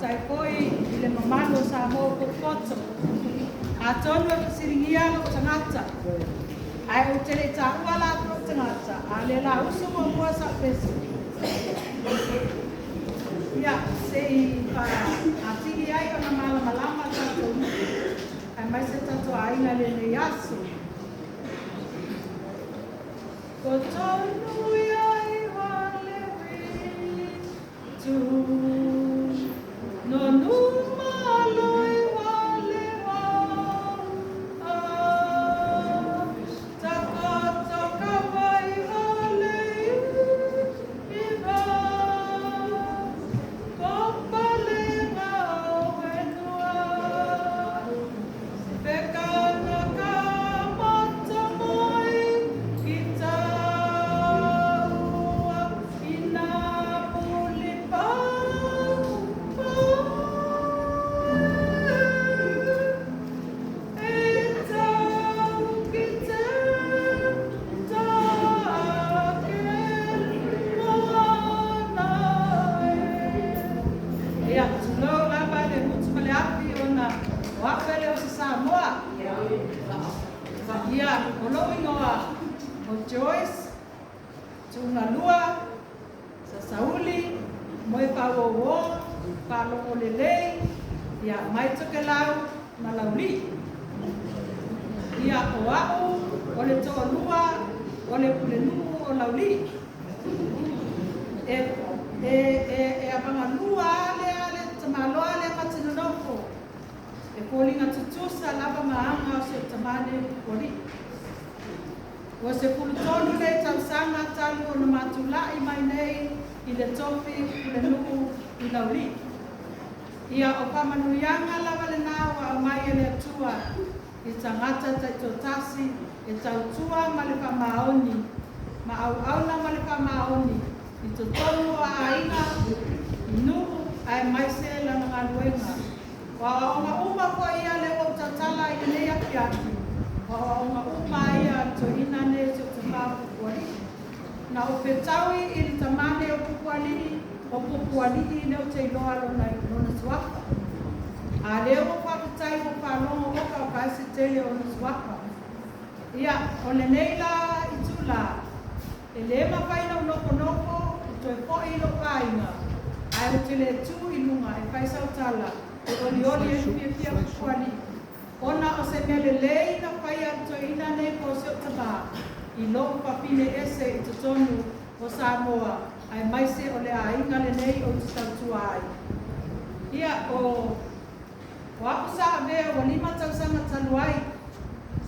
Faafetai foi i le mamalu o Samoa ua potopoto. Atonu e fesiligia lou tagata, ae ou te le i taua la lou tagata, a o le lausu muamua sau pese. Ia, se i faa-atili ai ona malamalama tatou nuu, aemaise tatou aiga i lenei aso. Totonu ia i tu no numa loi wale wa a takoto ka vai wale i va kopalenga o whenua Pekana ka mata mai ki taua ina puli pa pa e tau ki te take moana e. Ia, tulou lava le gutu ma le afi ona o au e le o se Samoa. Ia, o lou igoa o Joyce Tuugalua Sasauli Moefauouo Faaloolelei, ia, mai Tokelau ma Laulii. Ia, o au o le toalua o le Pulenuu o Laulii. E, e, e, e avagalua lea le tamaloa lea ma tinonofo. E foliga tutusa lava ma aga o si o tamane Pupualii. Ua 13 nei tausaga talu ona matulai mai nei i le tofi Pulenuu i Laulii. Ia o faamanuiaga lava lena ua aumai e le Atua i tagata taitoatasi e tautua ma le faamaoni, ma auauna ma le faamaoni i totonu o aiga, i nuu, aemaise lana galuega. O aoaoga uma foi ia lea ua ou tautala i lenei afiafi, o aoaoga uma ia a le toeaina nei o si ou tamā o Pupualii. Na ou fetaui i le tamā nei o Pupualii, o Pupualii lea ou te iloa lona, lona suafa. A lea ua faafetai ua faalogo oka o faese tele ona suafa. Ia, o lenei la itulā, e lē mafai ona ou nofonofo e toe fo'i i lou aiga, ae ou te le tū i luga e fai sau tala e olioli ai le fiafia o Pupualii, ona o se mea lelei na faia e le toeaina nei po o si ou tamā i lou fafine ese i totonu o Samoa, aemaise o le aiga lenei ou te tautua ai. Ia, o O au sa avea ua 5 tausaga talu ai,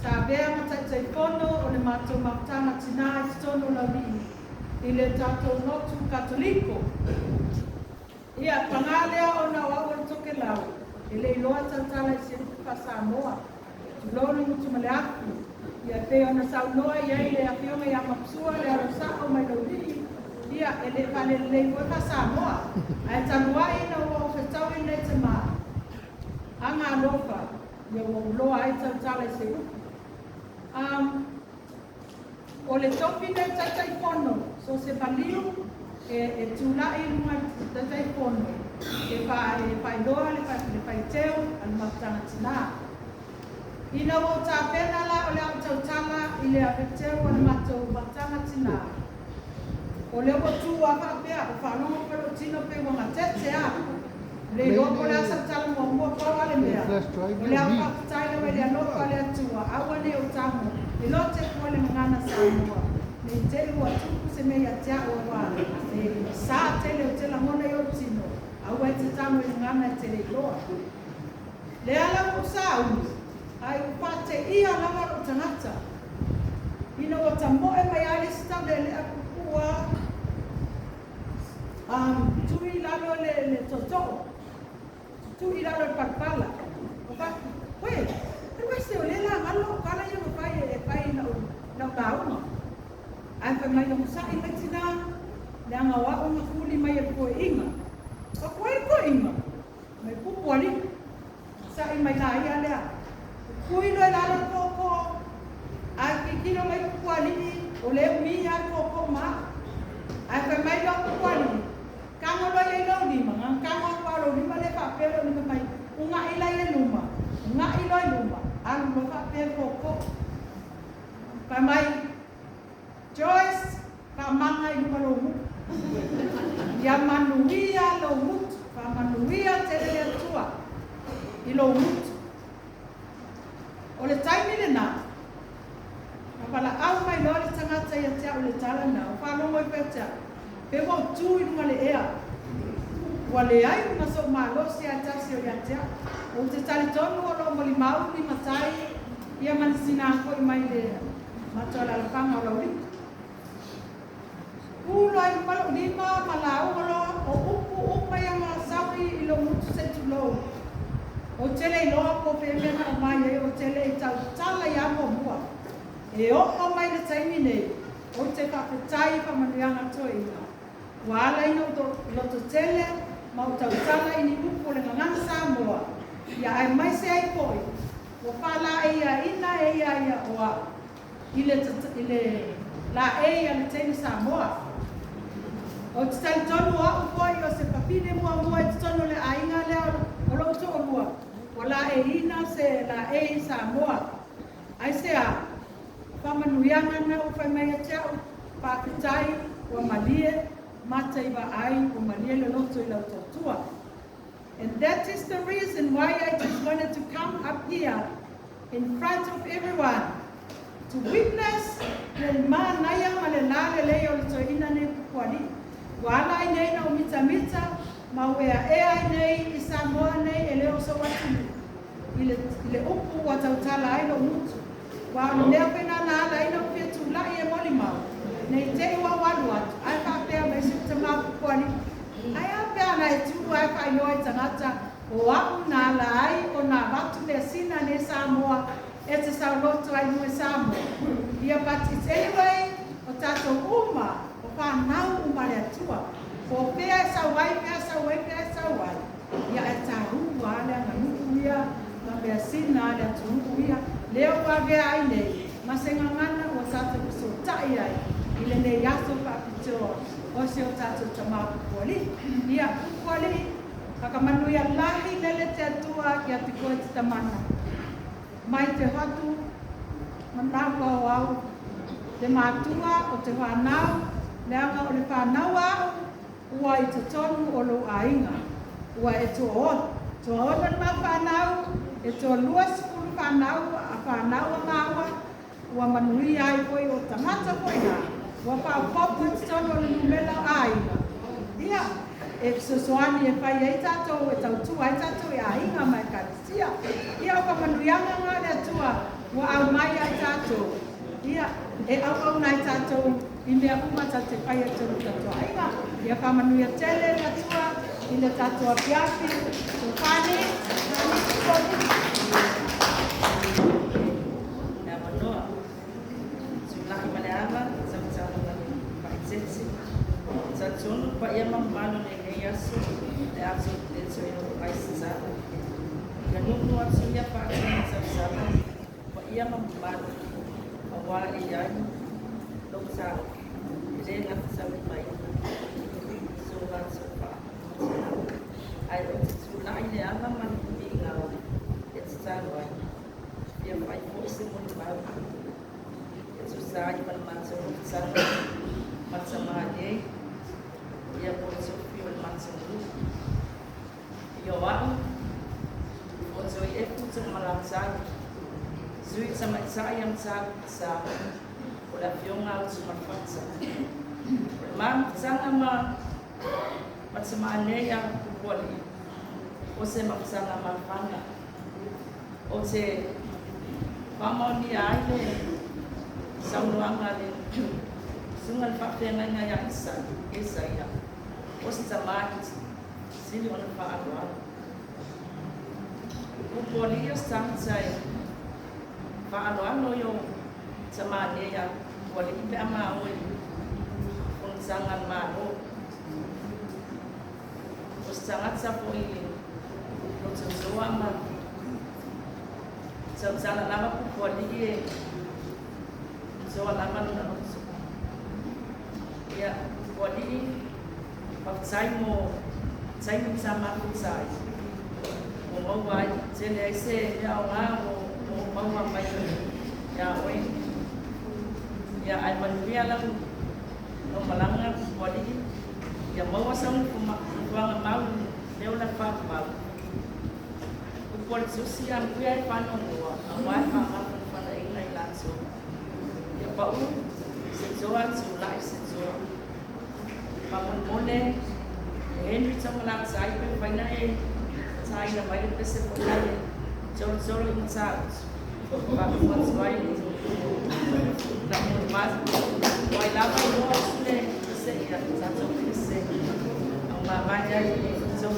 sa avea ma Taitaifono o le matou mafutaga tinā i totonu o Laulii i le tatou lotu Katoliko. Ia, pagā lea ona o au o le Tokelau, e le iloa tautala i se upu faa-Samoa, tulou le gutu ma le afi. Ia, e pei ona saunoa i ai le afioga ia Mapsua le alo sa'o mai Laulii, ia, e le faalelelei foi faa-Samoa, ae talu ai ina ua ou fetaui lenei tamā, aga alofa, ia ua ou loa ai tautala i se upu. O le tofi nei Taitaifono, so o se maliu e, e tulai i luga i le Taitaifono e, fa, e faailoa le, fa, le faiteu a le mafutaga tinā. Ina ua ou tapena la o le a ou tautala i le aveteu a le matou mafutaga tinā, o lea ua tu a faapea, ua faalogo foi lou tino pei ua gatete a. Le iloa po o le a sau tala muamua pau a le mea, o le a ou faafetai lava i le alofa o le Atua, aua ne i ou tago e lote fua le gagana Samoa, ne i te i ua tupu se mea ia te au auā e sā tele ou te lagona i ou tino, aua e te tago i le gagana e te le iloa. Le ala ua ou sauni, ae ua faateia lava lou tagata, ina ua tamoe mai lava le isi taulealea puupuu a, tui i lalo le, le tootoo, tutui i lalo le palapala. O fa, uē, alu ese o lea la galo lou kala ia ma fai e fai i lau, lau lauga. Ae fai mai onosai mai tinā, leaga o au na kuli mai e le toeaiga. O ku ai le toeaiga, mai pupu alii. Sa'i mai la ia lea. Pupui loa i lalo le tootoo, ae tilotilo mai Pupualii, o lea e umi lava le tootoo ma au. Ae fai mai loa Pupualii, Tago loa ia i lou lima, na ona tago atu lava o lou lima lea Ugaʻi laia i luma, ugaʻi loa i luma, alu loa faapea le tootoo. Fai mai, Joyce, faamaga i luma lou gutu. Ia manuia lou gutu, faamanuia tele le Atua i lou gutu. O le taimi lena, na valaau mai loa le tagata ia te au i le tala lena, ua faalogo ifo ia te au, pe ua ou tu i luga o le ea. Ua leai ma sou malosi lava e tasi o ia te au. Ou te talitonu o lo o molimau ni matai ia ma ni tina foi mai le matou alaalafaga o Laulii. Tu loa i luma lou lima ma lauga loa, o upu uma ia ma saui i lou gutu se i tulou. Ou te le iloa po o fea mea na aumai ai, ou te le i tautala ia muamua. E oo mai le taimi nei, ou te faafetai i faamanuiaga toeaina. Ua ala ina ou lototele ma ou tautala i ni upu o le gagana Samoa, ia aemaise ai foi ua faalaeiaina e ia ia o au i le i le laei a le teine Samoa. Ou te talitonu o au foi o se fafine muamua i totonu o le aiga lea o lou toalua ua laeiina se laei Samoa. Aisea? O faamanuiaga na ua fai mai ia te au, Faafetai, ua malie mata i vaai, ua malie le loto i lau tautua. And that is the reason why I just wanted to come up here in front of everyone to witness le manaia ma le lalelei o le toeaina nei Pupualii. Ua ala ai nei na ou mitamita ma ou eaea ai nei i Samoa nei e le o sou atunuu i le, i le upu ua tautala ai lou gutu. Aua o le mea foi na na ala ai na ou fia tulai e molimau, ne i te i ua ou alu atu ae faapea mai si ou tama Pupualii, Ae a pe ana e tu ae faailoa i tagata o au na ala ai ona avatu measina nei Samoa e te saoloto ai luga i Samoa. Ia but it's anyway o tatou uma o fanau uma a le Atua. Po o fea e sau ai fea sau ai fea e sau ai ia ae taua a le aganuu ia ma measina a le atunuu ia lea ua avea ai nei ma se gagana ua tatou fesootai ai i lenei aso faapitoa o si o tatou tama Pupualii. Ia Pupualii, whakamanuia lahi lele te Atua ia te koe te tamana. Mai te hoatu manawa o au, te matua o te whanau, leaga o le whanau a au, ua i totonu o lou aiga. Ua e toaono, toaono le mau whanau, e toa 20 whanau a whanau a maua, ua manuia ai foi o tagata foi na, ua faaopoopo i totonu o le numera o aiga. Ia, e fesoasoani e fai ai tatou, e tautua ai tatou i aiga ma ekalesia. Ia, o faamanuiaga na a le Atua ua aumai ia i tatou, ia, e auauna ai tatou i mea uma tatou te faia i totonu o tatou aiga. Ia faamanuia tele le Atua i le tatou afiafi. Fesoasoani, fesoasoani. Le avanoa. Tulai ma le ava, tautala ma le faaeteete. E talitonu le paia ma mamalu o lenei aso, le aso le toe oo ai se tala. Ia nuu atu ia faatino tautala, paia ma mamalu, aua e i ai lou taofi, e le gafataulimaina so latou faamatalaga. Ae ou te tulai i le ava ma le migao e tatalo ai, fia fai foi se molimau e tusa ai ma le matou mafutaga ma tama nei, ia po o le tofi o le matou nuu. Ia o au, o Toiefu Toomalatai, Sui Tamaitai a Mataupu Sa, o le Afioga a Utumalefata. O le ma mafutaga ma ma tama nei a Pupualii, o se mafutaga mafana. Ou te faamaonia ai le saunoaga a le Susuga i le Faafeagaiga ia Isaia, o se tama e sili ona faaaloalo. Pupualii o se tagata e faaaloalo i o tama nei a Pupualii pe a maua i fonotaga a le Malo. O se tagata foi lototoa ma tautala lava Pupualii e toa lava lona loto. Ia, Pupualii, faafetai mo taimi sa mafuta ai. Ua maua ai tele ai se mea aoga ua ou maua mai ia oe. Ia ae manuia lau lau malaga Pualii, ia maua sau nofoaga mau i mea o le faavavau. Upu a le Tusi, Amuia e faanoanoa, auā e faamafanafanaina i latou. Ia pau se toa, tulai se toa. Faamolemole, e Henry Taugalatai pe mafai ona e taina mai le pese foi lale tolotolo i Matautu. Faafua atu ai lau molimau. O ai lava e iloa usu le pese ia tatou pese. Aumavae ai i tou